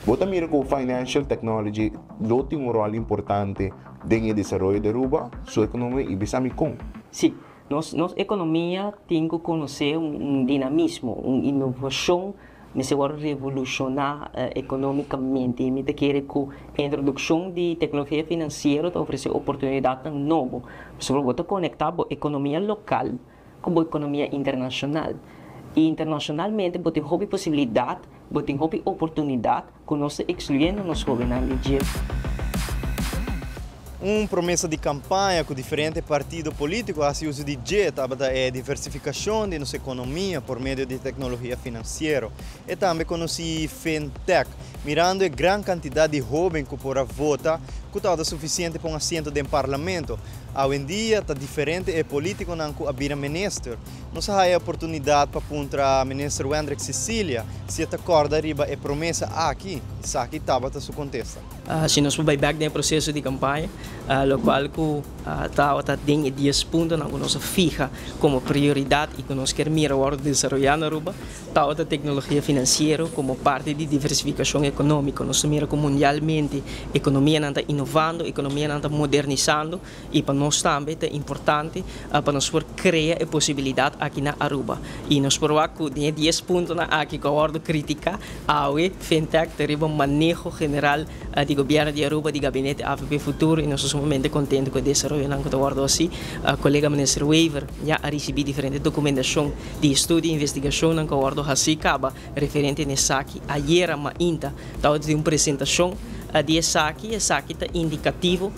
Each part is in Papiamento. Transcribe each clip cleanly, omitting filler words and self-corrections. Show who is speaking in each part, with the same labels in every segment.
Speaker 1: Bo ta mira ku financial technology lo tin un rol importante den desaroyo di Aruba, su ekonomia, i bisa mi kon?
Speaker 2: Si, nos ekonomia tin ku konosé un dinamismo, un inovashon, mester revolushoná ekonómikamente. I mi ta kere ku introdukshon di teknologia finansiero ta ofresé oportunidat nobo. Sobre bo konektá e ekonomia lokal ku e ekonomia internashonal. I internashonalmente bo tin hopi posibilidat, bo tin hopi oportunidat ku nos ta ekskluyendo nos hóbennan.
Speaker 3: Un promesa di kampaña ku diferente partido polítiko a hasi uso di dje tabata e diversifikashon di nos ekonomia pa medio di teknologia finansiero. I tambe konosí fintech, mirando e gran kantidat di hóben ku por a vota, ku tabata sufisiente pa un asiento den parlamento. Hoi en dia ta diferente e polítikonan ku a bira minister. Nos a haya oportunidat pa puntra minister Wendrick Cecilia si e ta kòrda riba e promesa aki, esaki tabata su kontesta.
Speaker 2: Si nos bai back den proseso di kampaña, lokual ku tabata den 10 punto ku nos a fiha komo prioridat i ku nos ke mira desaroyá na Aruba, tabata teknologia finansiero komo parti di diversifikashon ekonómiko. Nos mira ku mundialmente ekonomia ta inovando, ekonomia ta modernisando i pa nos tambe ta importante pa nos por krea e posibilidat aki na Aruba. I nos por ku 10 punto aki ku a wòrdu kritiká, awe fintech ta riba maneho general di gobièrnu di Aruba, di gabinete AVP Futuro, i nos ta sumamente kontentu ku e desaroyo ku ta wòrdu asina. Kolega minister Wever ya a risibí diferente dokumentashon di estudio i investigashon ku a wòrdu hasí kaba referente na esaki. Ayera mainta tabatin un presentashon di esaki, esaki ta indikativo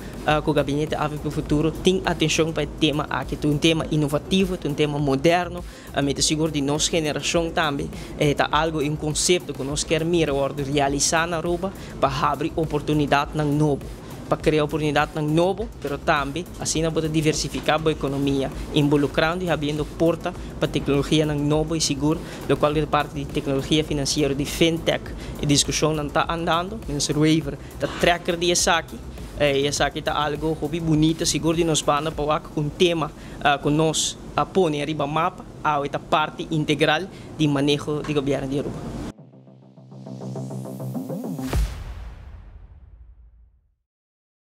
Speaker 2: ku gabinete AVP Futuro tin atenshon pa e tema aki. Un tema inovativo, un tema moderno, mi ta sigur di nos generashon tambe ta algu, un konsepto ku nos ke mira realisá na Aruba pa habri oportunidat nobo, pa krea oportunidat nobo, pero tambe asina por diversifiká e ekonomia, involukrando i habriendo porta pa teknologia nobo i sigur, lokual ta parti di teknologia finansiero, di fintech, e diskushon ta andando. Minister Wever ta tracker di esaki, i esaki ta algu hopi bunita, sigur di nos banda, pa un tema ku nos a pone riba mapa, ta parti integral di maneho di gobièrnu di Aruba.